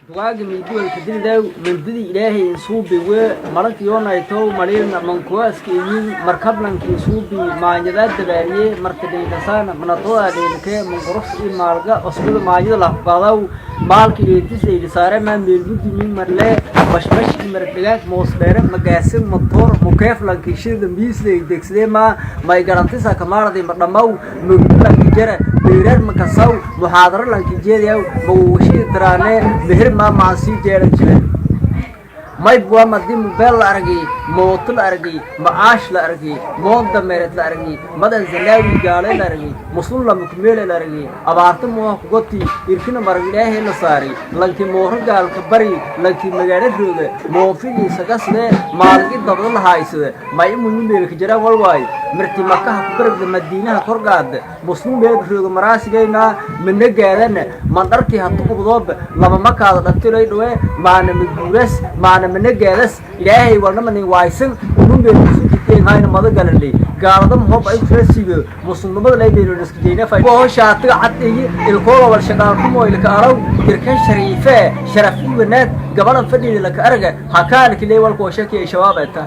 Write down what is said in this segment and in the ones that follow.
Dugaaga miiduwalka dildaw mandidii Ilaahay insuubi we malagyoonaytow maliilna mankuwaaska iyin markablankii suubi maanyadaa dabaaliye martadhiinkasaana manatodaa dhiinkee manqurux i maalga osbada maanyada lahqadaw maalka eedisaydi saare maa meelgudimi marlee bashbash i maragdhigaag moosdheere magaase matoor mukeeflankii shirda miislay degsadee maa may garantisa kamaaradi madhammaw mugdilanki jara beerar makasaw muxaadaro lanki jeedayaw mawashii tiraanee meher maa maasii jeelan jiren mayb waa madii mubeel la aragay, mooto la aragay, macaash la aragay, mood dameereed la aragay, madan zanaawi gaale la aragay, muslim lamukumeele la aragay, abaarta muha kugoti irkina marag Ilaahay la saaray, lanki mooro gaalka bari, lanki magaalo rooga moofidii sagasde maalgi dabda la haaysada may imunyu meelka jara walwaay mirti Makaha ku baragda Madiinaha korgaada muslim meelka rooga maraasigaymaa mana gaadana mandharkii hatu qubdooba lama makaada dhatilay dhawe maana maguuras maana mana gaadas Ilaahay walnamanin waaysan unun beel kusujiteen hayna mada galanley gaalada hob ay kusoo muslimnimada lay beelo iska jeena fay oo shaatiga cad iyo ilkooga wal shaqaan kumo ilka araw jirka shariife sharaf iyo wanaag gabadan fadhiida laka araga hakaalki leey walko shaki ay shabaab eta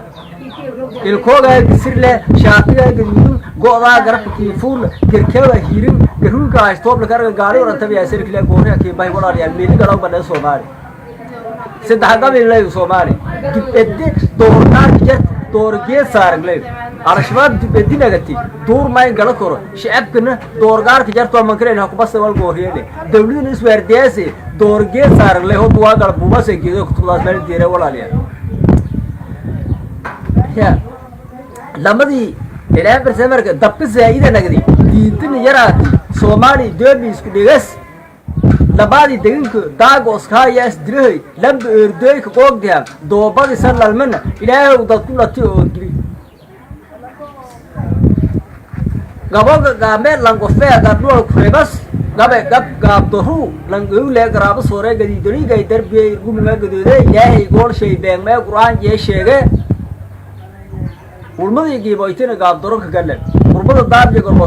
ilkooga gisir leh shaatiga gaduudan go'daa garabka kiifuul jirkeeda hiirin garuunka haystoob laka araga gaari oran tabiya sirkile gooriya kii bay walaalayaal meeli galaw badhay Soomaali saddex qabiil leeyo Soomaali dibedde doornaar jart doorgee saaran leeyo Al-Shabaab dibeddi nagati duur mayn gala koro shacabkana doorgaarka jarto mankareen ha kubasta wal gooriyele dawladana iswaardiyaase doorgee saaran leeyo waa gal buubase geedo kutubdaas meel diire walaalayaal ya lamadii ilaa barsamarka dabka zaa'ida nagdi diintana yaraati Soomaali doobi isku dhigas labaadii deganka daago iskaayaas dilahoy lamba eerdooyka qoogdiha doobadii san lalmana Ilaahow dad ku dhati oo gili gaboga gaamee langofee gabdhuwa kurebas gabe gab gaabdoru langowle garaabo soore gadiidonigay darbiyey gumunga gadoode Ilaahay goolshay beegmee Qur'aan jee sheege ulmadii giiboytina gaabdoro ka galan qurbada daabjigolo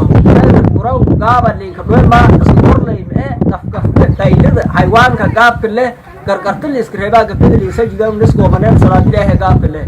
quraw gaaba linka dhoema isku korlay mee gafgafka daylada xayawaanka gaabka leh gargarta la iska reebaa gabdada liisa jidaa niskoomaneen salaad Ilaahay gaabka leh.